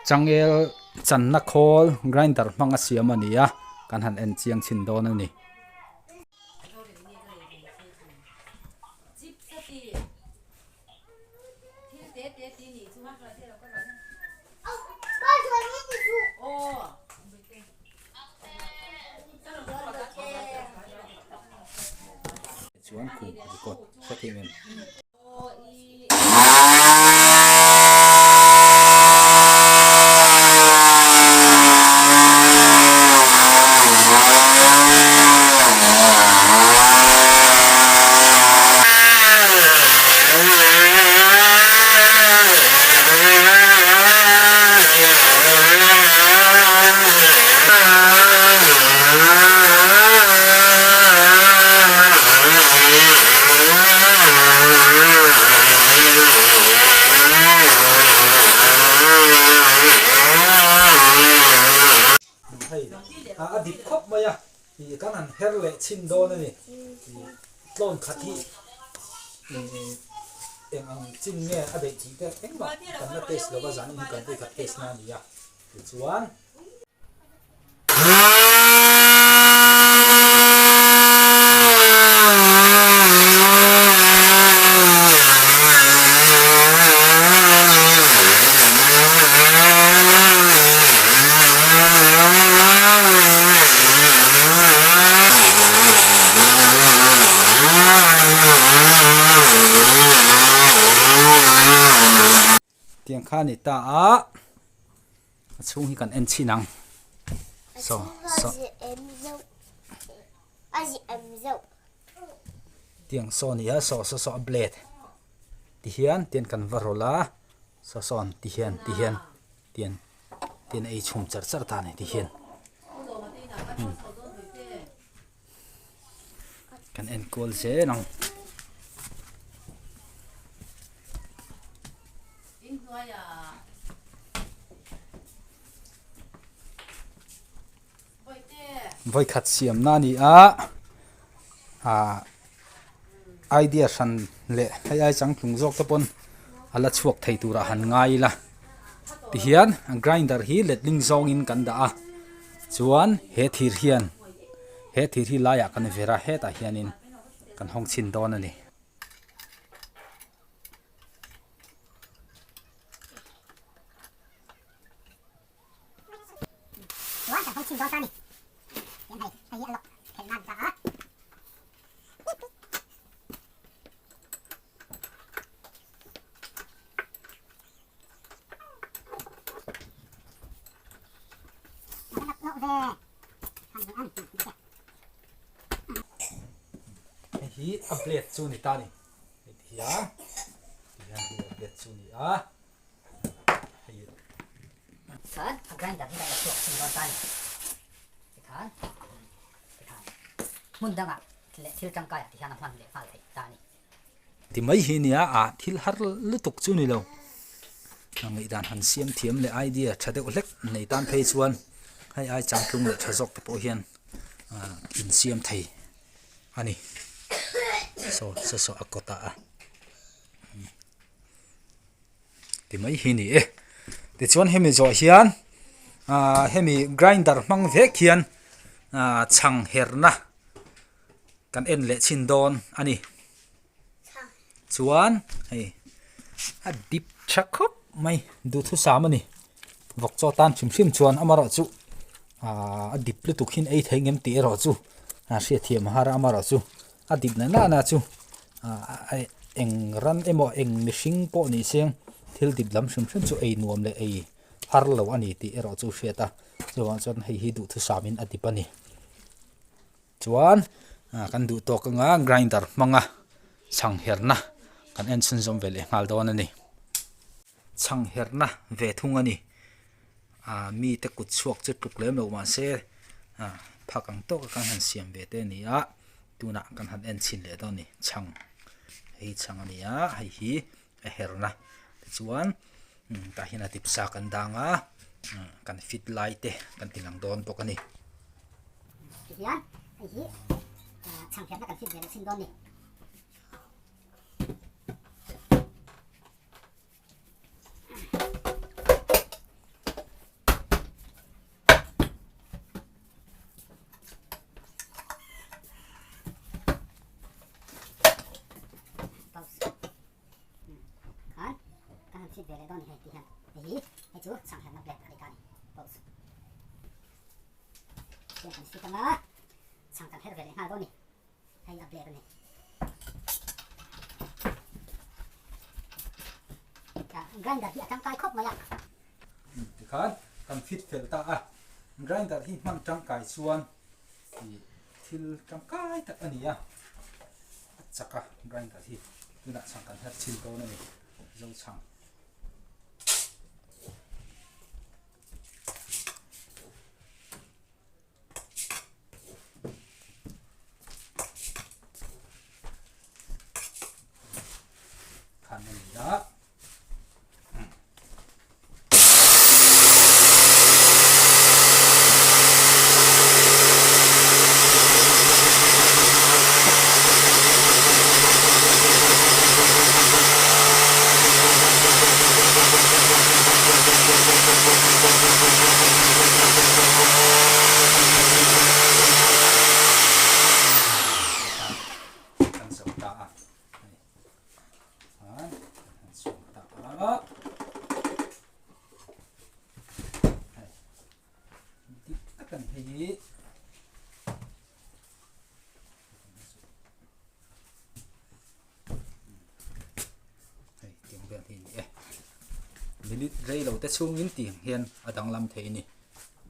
Changel channa khawl grinder hmanga siam a ni a, kan han en chiang chhin dawn a ni. Chuan khum record hrethiam em? Hei a dip khawp mai a ih kan han her leh chhin dawn a ni ih tlawn khat hi ih eng ang chin nge a daih tih te engmah kan la test lova zan in hi kan pui khat test na a ni a tichuan. Tiang kha a ni ta a, a chhung hi kan en chhin ang. So, so. Tiang saw a ni a, saw saw saw a blade ti hian tian kan va rawlh a, saw sawn ti hian ti hian tian tian a ei chhum char char ta a ni ti hian. Kan enkawl zel ang. Vawikhat siamna a ni a, ah idea hran leh hei ai changtlung zawk te pawn a la chhuak thei turah han ngai ila tihian grinder hi letling zawngin kan dah a chuan he thir hian he thir hi laiah kan ver a hetah hianin kan hawng chhin dawn a ni. Hei hi a blade chu a ni ta a ni hei ti hian ti hian hei a blade chu a ni a hei Chuan a grinder hi kan la chhuak chhin dawn ta a ni tikhan tikhan hmun dangah leh thil tangkaiah ti hian a hman leh nghal theih ta a ni. Ti mai hi nia ah thil har lutuk chu ni lo ngaihdan han siam thiam leh idea tha deuh hlek nei tan phei chuan hei ai changtlung leh tha zawk te pawh hian ah insiam thei a ni saw saw saw a kawt ah a ti mai hi ni e tichuan hemi zawh hian ah hemi grinder hmang vek hian ah chhang herna. Kan en leh chhin dawn a ni. Chuan hei a dip tha khawp mai duhthusam a ni. Vawk chaw tan hrim hrim chuan amaherawh chu aaa a dip lutuk hian ei theih ngem tih erawh chu a hriatthiam a har a amaherawh chu a dip na nana chu aaa eng ran emaw eng mihring pawh ni seng thil dip lam hrim hrim chu ei nuam leh ei har lo a ni tih erawh chu hriat a chuvang chuan hei hi duhthusamin a dip a ni. Chuan kan duh tawk anga grinder hmanga chhang herna kan en chhunzawm ve leh nghal dawn a ni. Chhang herna ve thung a ni. Ah mite kut chhuak chu tluk lem lo mahse ah phak ang tawka kan han siam ve te a ni a, tunah kan han en chhin leh dawn a ni. Chhang hei chhang a ni a, hei hi a herna tichuan tah hian a dipsa kan dang a kan fit lai te kan ti lang dawn bawk a ni. Tihian hei hi chhang herna kan fit ve leh chhin dawn ni. Hei hi hei chu chhangherna blade a ni ta a ni. Pause. Tiang kan fit anga chhang kan her ve leh nghal dawn a ni. Hei a blade a ni. Grinder hi a tangkai khawp mai a. Tikhan kan fit fel ta a. Grinder hi hman tangkai chuan thil tangkai tak a ni a. A chak a grinder hi tunah chhang kan her chhin dawn a ni. Zo chhang. Khan a ni a. Kan zo ta a hei kan chhung ta a hei dik tak a ni hei hi. Hei tiang vel hi a ni e. Minute rei lo te chhungin tiang hian a danglam thei a ni.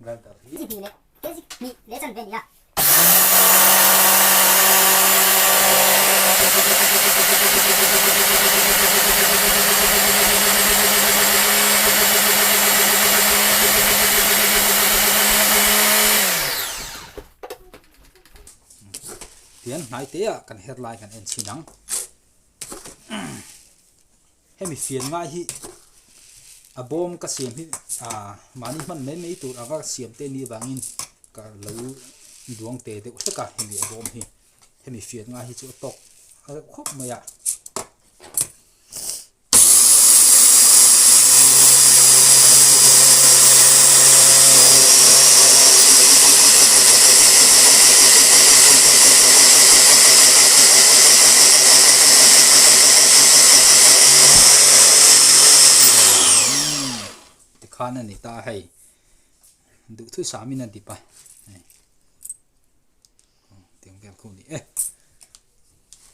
Grinder hi. Kg leh kg hnih leh chanve a ni a. Tian hnai te ah kan her lai kan en chhin ang. Hemi fian ngai hi a bawm ka siam hi ah mahni hman mai mai tur anga siam te ni avangin ka lo duang te deuh hlek a hemi a bawm hi. Hemi fian ngai hi chu a tawk reuh khawp mai a. Tikhan a ni ta a hei duhthusam in a dip a hei tiang vel khu a ni e.